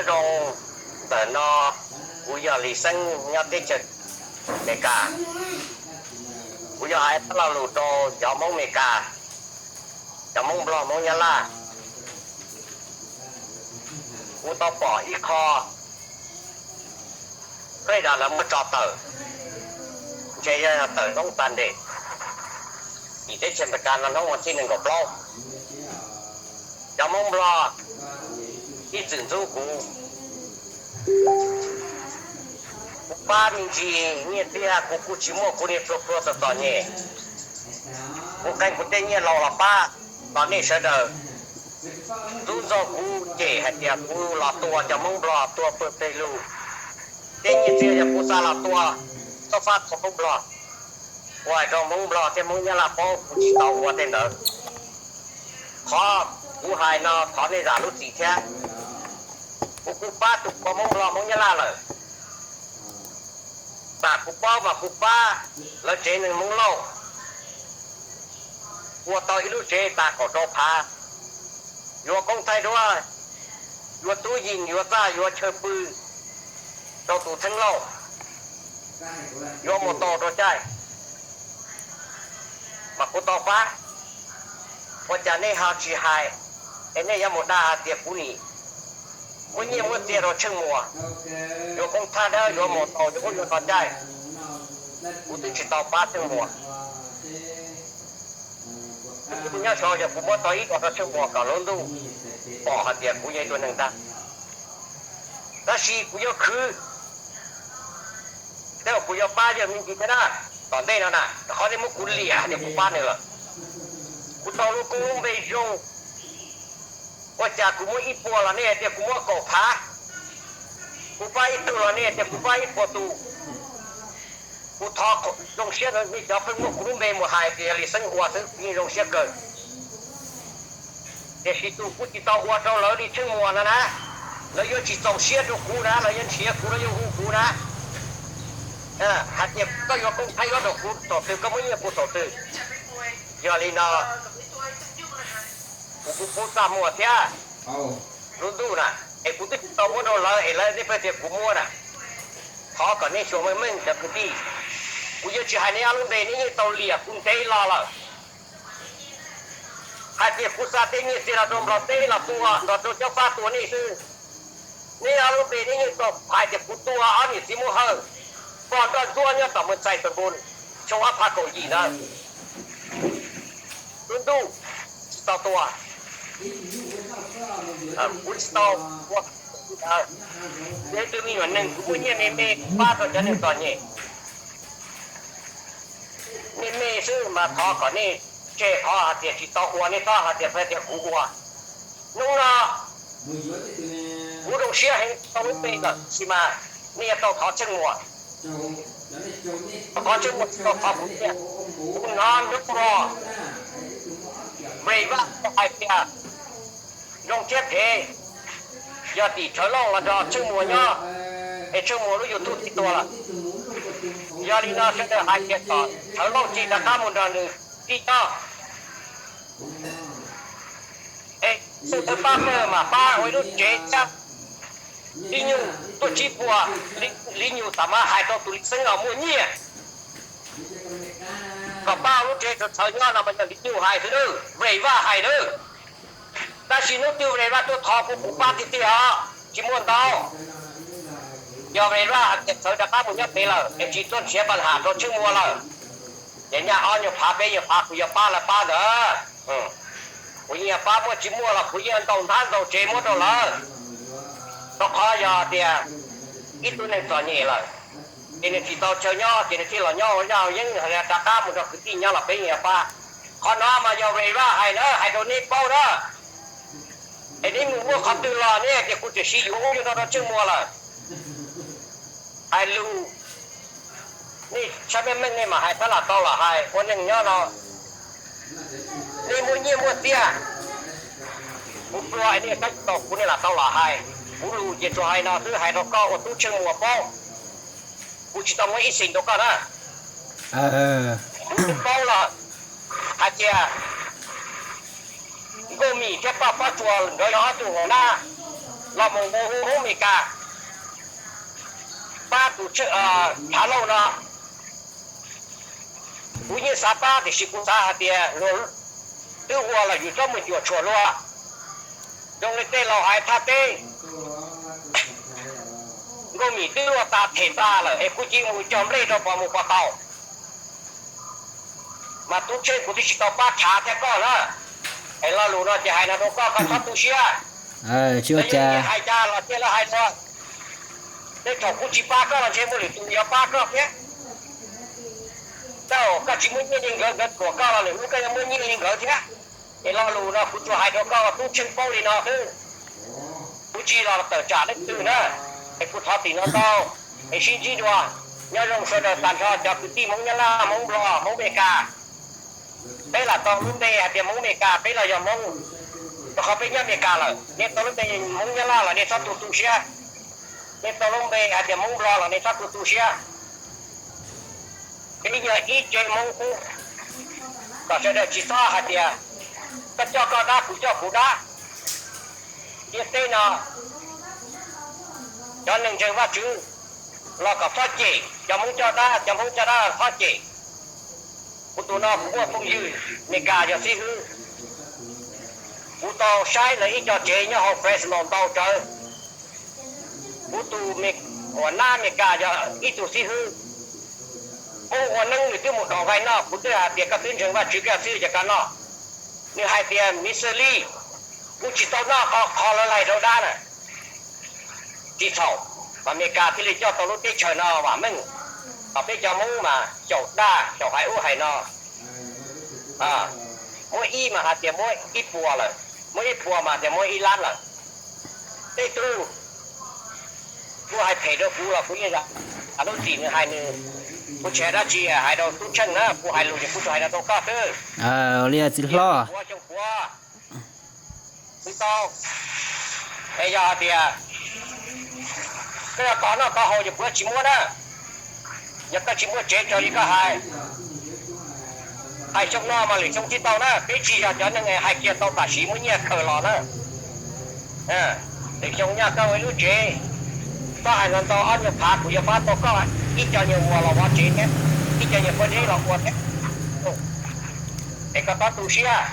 Zoo, ntawm no kuv yog Lis Xeeb nyob teb chaws Amelikas. Kuv yuav hais lo lus rau cov Hmoob Amelikas, cov Hmoob Nplog, Hmoob Nyab Laj. Kuv tau pom ib qho radar lawv muab tso tawm, ntshe yog tawm hnub Sunday, tim teb chaws Amelikas no hnub vas thib nees nkaum plaub. Cov Hmoob Nplog ib txwm ntxub kuv, kuv pab me ntsis nyiaj txiag kuv kuj tsis muaj, kuv niag pluag pluag txom txom nyem, kuv qee kuv tej nyiaj laus los pab, los nej sawv daws ntxub ntxaug kuv, cem hais tias kuv los tua cov Hmoob Nplog, tua pw peg lug. Tej nyiaj txiag yog kuv xa los tua, txhob pab tua Hmoob Nplog. Kuv hais rau Hmoob Nplog thiab Hmoob Nyab Laj paub, kuv tsis tau ua tej ntawd. Qhov kuv hais no thov nej zam lub txim thiab. Kuv kuj pab tus ua Hmoob Nplog Hmoob Nyab Laj lawm, mas kuv paub mas kuv pab lawv tsev neeg Hmoob Lauj, ua tau ib lub tsev tas kaum rau phav, yuav koob thaij duab, yuav tub yees, yuav txaj, yuav chaw pw rau tus Theej Lauj, yuav mus tau rau caij, mas kuv tau pab. Ua cas nej ho tsis hais, es nej yuav mus dag hais tias kuv nim muab nyiaj muab txiag rau Tsheej Muas, yuav koob thaij duab, yuav mus tau, yuav ub yuav no caij, kuv twb tsis tau pab Tsheej Muas. Kuv nyob saud yog kuv muab tau ib co rau Tsheej Muas kom lub ntuj pom hais tias kuv yog ib tug neeg dag. Tab sis kuv yuav khwv, tej uas kuv yuav pab yog me ntsis thiab na. Tom ntej no na, qhov nej muab kuv liam hais tias kuv pab nws lawm. Kuv tau lub koob lub npe zoo, ua cas kuv muab ib puas los nej hais tias kuv muab kaum phav, kuv pab ib tug los nej hais tias kuv pab ib puas tus. Kuv thov zoo siab rau nej cov pheej muab kuv lub npe mus hais tias yog Lis Xeeb ua xwb, kuv yeej zoo siab kawg. Tiam sis tus kuv tsis tau ua rau lawv li Tsheej Muas no na, lawv yuav tsis txaus siab rau kuv na, lawv yuav nrhiav kuv, lawv yuav hu kuv na, hais tias koj yuav koob thaij duab rau kuv thaum twg, koj muab nyiaj kuv thaum twg. Yog li no, kuv kuj pub txaj muag thiab lub ntuj na, es kuv twb tsis tau muab rau lawv es lawv thiaj paub tias kuv muab na. Thov kom nej xyuas meej meej cov kwv tij, kuv yuav tsis hais nej ob lub npe, nej yeej tau liam kuv ntev los lawm. Hais tias kuv xa tej nyiaj txiag los rau Nplog teb los tua, los rau Cob Fab tua nej xwb. Nej ob lub npe nej yeej tau hais tias kuv tua ob niam txiv Muaj Hawj, pog Nroj Ntsuab nyob tom Moos Xais Toos Npoo xyoo ob phav kaum yim ntawd. Lub ntuj, tsis tau tua, kuv tsis tau ua. Yog ib tug me nyuam neeg kuv muaj nyiaj me me kuv pab rau cov neeg txom nyem me me xwb mas thov kom nej tseg qhov hais tias tsis tau ua, nej txhob hais tias pheej tias kuv ua. Hnub no kuv zoo siab heev tau lub npe lawm, tab sis mas nej yuav tau thov Tsheej Muas, thov Tsheej Muas tsis tau thov kuv tiag. Kuv hnov hnub no Vaj Vaj hais tias zoo thiab phem, yog tim Rhawv Lauj los nrog Tsheej Muas nyob, es Tsheej Muas lub YouTube tib tuag lawm. Yog li no sawv daws hais tias kom Rhawv Lauj cia li rov qab mus nrog nws tib nyob. Es xwb thawj pab pawg mas pab ua ib lub tsev thiab. Li Nyug tuaj tsib puas, Li Nyug tam mas hais rau tus Lis Xeeb los muaj nyiaj kom pab ua lub tsev txawv txawv nyob no mas yog Li Nyug hais xwb nawb, Vaj Vaj hais nawb. Tab sis hnub twg Vaj Vaj tuaj thov kuv, kuv pab tiag tiag os, tsis muaj ntau. Yog Vaj Vaj hais tias txawv rov qab mus nyob pem lawm es tsis tuaj nrhiav pas ham rau Tsheej Muas lawm, ces nyaj ob nyuag phav peb nyuag phav kuv yuav pab lawv pab ntawd. Kuv yeej pab, muaj tsis muaj los kuv yeej ntaus nthab ntaus tsev muab rau lawv. Rau qhov yog tias ib tug neeg txom nyem lawm, ces nws tsis tau chaw nyob ces nws thiaj los nyob ua yaj yeeb, rov qab mus nrog kwv tij nyob los peb yeej yuav pab. Qhov no mas yog Vaj Vaj hais na, hais rau neb paub na. Es neb mus muaj qhov twg los neb hais tias kuv tseem siv yuav ub yuav no rau Tsheej Muas lawm. Hais lus, nej saib meej meej nej mam hais, tab lam tau lam hais ua neeg nyob no. Nej muaj nyiaj muaj txiag, kuv pluag es nej saib tsis taus kuv, nej lam tau lam hais. Kuv lus ces tsuas hais no xwb, hais rau koj ua tub Tsheej Muas paub. Kuv tsis tau muab ib xees rau koj na. Kuv paub lawm hais tias Nkauj Mim thiab Paj Pob Tsuas nkawd yog ob tug hluas nab. los mus hu Hmoob Amelikas pab tus Thav Lauj no. Kuv yeej xav pab tiam sis kuv xav hais tias luag twb ua los yus txhob mus cuam tshuam luag. Zoo li tej laus hais thaj teb, Nkauj Mim twb luaj tas them nta lawm es kuv cia mus cog nplej rau pov mus pov tau. Mas Tub Tsheej kuv twb tsis tau pab tshav thiab koj na. Es lo lus no ces hais no rau koj, koj txhob tu siab. Txawm hais cas los cia lawv hais tso. Tej thaum kuv tsis pab koj los ntshe muaj lwm tus yuav pab koj thiab. Txawm koj tsis muaj nyiaj li nkawd, nkawd thuam koj los lwm hnub koj yuav muaj nyiaj li nkawd thiab. Es lo lus no kuv tsuas hais rau koj Tub Tsheej paub li no xwb. Kuv tsis los tawm tsam leej twg na, es kuv thov tim no tau, es sib ntsib dua. Nyob zoo sawv daws tag nrho cov kwv tij Hmoob Nyab Laj, Hmoob Nplog, Hmoob Amelikas. Peb lam tau lub npe hais tias Hmoob Amelikas, peb los yog Hmoob, rau qhov peb nyob Amelikas lawm. Nej tau lub npe Hmoob Nyab Laj los nej txhob tu tu siab. Nej tau lub npe hais tias Hmoob Nplog los nej txhob tu tu siab. Peb yog ib tsev Hmoob qub, kom sawv daws tsis txhob hais tias koj coj koj dab, kuv coj kuv dab. Ntiaj teb no cov neeg ntseeg Vajtswv los kom txhob cem, cov Hmoob coj dab, cov Hmoob coj dab los txhob cem. Kuv tus no kuv muaj phooj ywg Amelikas yog xib hwb. Kuv tau saib lawv ib co tsev nyob hauv Fresno ntau tsawv. Kuv tus uas nab Amelikas yog ib tug xib hwb. Hmoob ua neeb nws twb mus dom nqaij noj, kuv twb hais tias koj twb ntseeg Vajtswv koj xib hwb ces koj noj. Nws hais tias Mister Lee, kuv tsis tau noj qhov lawv laig rau dab na. Tsis txhaum, mas Amelikas thiaj li coj tau lub teb chaws no vam meej, kom peb cov Hmoob mas xyaum daj xyaum hais ub hais no. Muab ib mas hais tias muab ib puas lawm, muab ib puas mas tias muab ib lab lawm. Tej tug kuj hais phem rau kuv los kuv yeej zam lub txim nws hais nws, kuv tsis hais dab tsi hais rau Tub Tsheej na, kuv hais lus ces kuv tsuas hais rau koj xwb. Li txiv hlob, xyoo puav, xyoo tau, es yog hais tias koj yuav tau noj tau haus ces kuv tsis muab na. Yog koj tsis muaj tsev raws li koj hais, hais xyoo no mas lwm xyoo tsis tau na, peb tsis yog cov neeg hais kiag tau tam sim muaj nyiaj khaws los na. Lwm xyoo nyaj koj ua ib lub tsev, koj hais ntau ntau ob nyuag phav kuv yuav pab tau koj ib co nyuag vuas los vov tsev thiab, ib co nyuag pob zeb los ua thiab. Es koj txhob tu siab.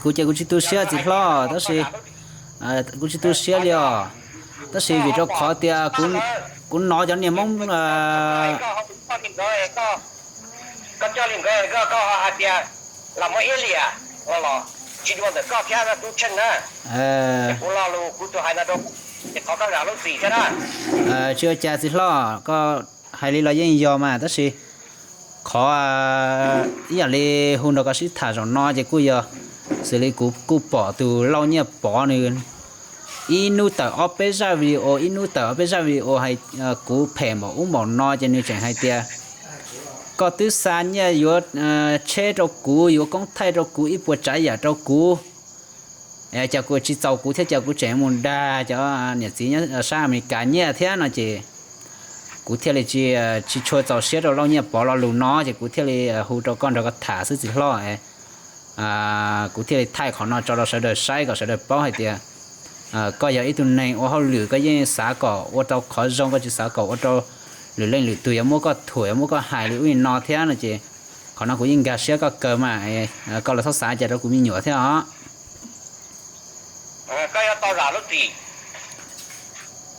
Kuv ces kuv tsis tu siab txiv hlob, tab sis kuv tsis tu siab li os. Tab sis vim rau qhov tias kuv hnov cov niag Hmoob koj coj li nkawd, koj hais tias los muab iab liam los los tsis dua ntawm koj thiab Tub Tsheej na. Kuv lo lus kuv tsuas hais no rau, ces thov koj zam lub txim thiab na. Tsis ua cas txiv hlob, koj hais li los yeej yog mas, tab sis qhov ib yam li hu nrog koj sib tham zaum no ces kuj yog xws li kuv kuj pom tus Lauj Nyiaj Pov nws ib hnub tawm ob peb zaj video, ib hnub tawm ob peb zaj video hais kuv phem npaum ub npaum no ces nws tseem hais tias koj twb xa nyiaj yuav tsheb rau kuv, yuav koob thaij rau kuv, ib puas tsav yam rau kuv, cas kuv tsis txaus kuv thiab cas kuv tseem mus dag cov niam txiv sab Amelikas nyiaj thiab no ces kuv thiaj li tsis tshua txaus siab rau Lauj Nyiaj Pov lo lus no ces kuv thiaj li hu rau koj nrog koj tham xwb txiv hlob. Kuv thiaj li thaij qhov no tso rau sawv daws saib kom sawv daws paub hais tias koj yog ib tug neeg ua hauj lwm koj yeej xav kom ua rau qhov zoo, koj tsis xav kom ua rau lwm leej lwm tus yuav muab koj thuam yuav muab koj hais li ub li no thiab no ces qhov no kuv yeej nkag siab koj kawg mas, koj los txhob xav cas rau kuv me nyuam thiab os. Koj yuav tau zam lub txim.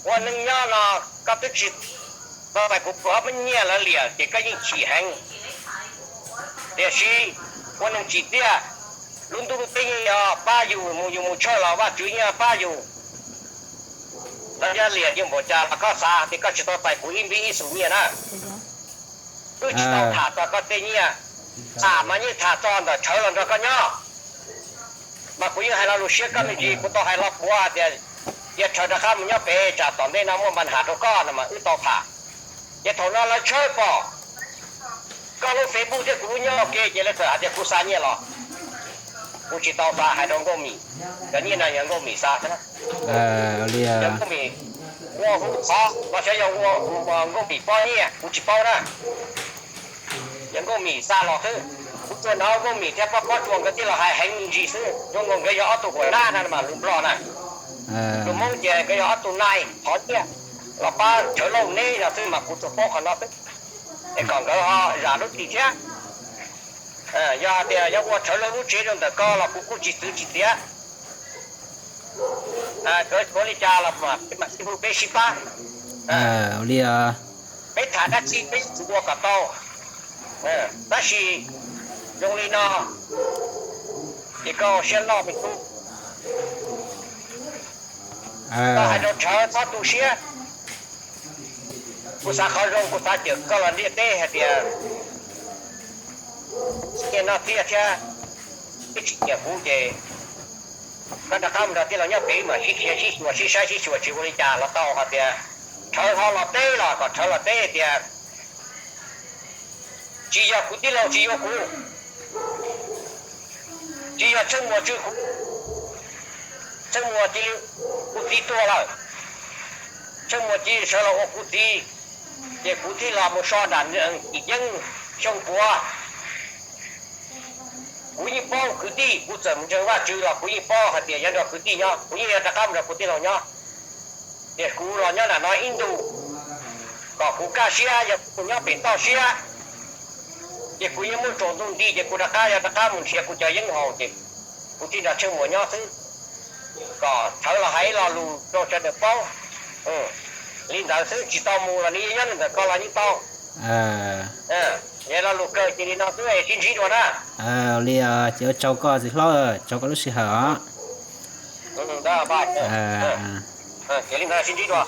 Ua neej nyob no koj twb tsis tau pais kuv pab nyiaj lawv liam ces koj yeej chim heev. Tiam sis ua neeg tsim txiaj, lub ntuj lub teb yeej yog pab yus, mus yus mus tshawj los Vajtswv yeej pab yus. Lawv yuav liam yus npaum cas los koj xav tias koj tsis tau txais kuv ib npib ib xus nyiaj na. Wb tsis tau tham txog koj tej nyiaj, tham mas yeej tham txog ntawm tshawv los nrog koj nyob. Mas kuv yeej hais lo lus siab koj me ntsis, kuv tau hais lo puav hais tias cia tshawv rov qab mus nyob pem tsam tom ntej no muaj npa nham rau koj no mas wb tau tham. Ces thaum no lawv tshawb pom koj lub Facebook thiab kuv lub nyob ua ke ces lawv txawm hais tias kuv xa nyiaj los. Kuv tsis tau xa, hais rau Nkauj Mim, cov nyiaj no yog Nkauj Mim xa thiab. Nkauj Mim ua hu qhov los xyov yog ua Nkauj Mim pob nyiaj kuv tsis paub na. Yog Nkauj Mim xa los xwb, kuv tsuas hnov Nkauj Mim thiab Pob Pob Tsuas nkawd thiaj los hais heev me ntsis xwb, zoo nkaus nkawd yog ob tug huam nab na mas lus Nplog na. Tus Hmoob ces nkawd yog ob tug nai thov nyiaj los pab Rhawv Lauj neb no xwb mas kuv tsuas paub qhov no xwb, es kom nkawd ho zam lub txim thiab. Yog hais tias yuav ua Rhawv Lauj lub tsev rau ntawm ko los kuv kuj tsis txwv tsis txiav. Nkawd ua li cas los peb mam sib hlub peb sib pab. Li peb tham dab tsi peb tsis ua kom tau, tab sis zoo li no ces koj siab loj me tub. Koj hais rau Rhawv txhob tu siab. Kuv xav qhov zoo, kuv xav cawm koj los ntiaj teb hais tias ntiaj no tiag thiab, twb tsis nyiam kuv ces koj rov qab mus nrog tij laug nyob pem mas sib khiav sib xyuas sib saib sib xyuas tsis ua li cas los tau. Hais tias Rhawv ho los teb los kom Rhawv los teb tias tsis yog kuv tij laug tsis yuav kuv, tsis yog Tsheej Muas tswj kuv, Tsheej Muas cia li, kuv txiv tuag lawm, Tsheej Muas cia li sawv los ua kuv txiv, ces kuv thiaj los mus so nram Cim Yeeb Xyooj Puav. Kuv yeej paub kwv tij, kuv txawm mus ntseeg Vajtswv los kuv yeej paub hais tias yuav nrog kwv tij nyob, kuv yeej yuav rov qab mus nrog kuv tij laug nyob. Ces kuv los nyob nram no ib ntus, kom kuv kaj siab, yog kuv mus nyob pem toj siab, ces kuv yeej muaj tsaus ntuj nti ces kuv rov qab yuav rov qab mus nrhiav kuv cov yeeb haus ces kuv thiaj nrog Tsheej Muas nyob xwb, kom Rhawv los hais ib lo lus rau sawv daws paub. Li ntawd xwb, tsis tau mus los nws yeej nyob ntawm ko los yeej tau. Yog lo lus kawg ces li no xwb, sib ntsib dua na. Li ces ua tsaug koj txiv hlob, tsaug koj lub sij hawm os. Ces li ntawd sib ntsib dua.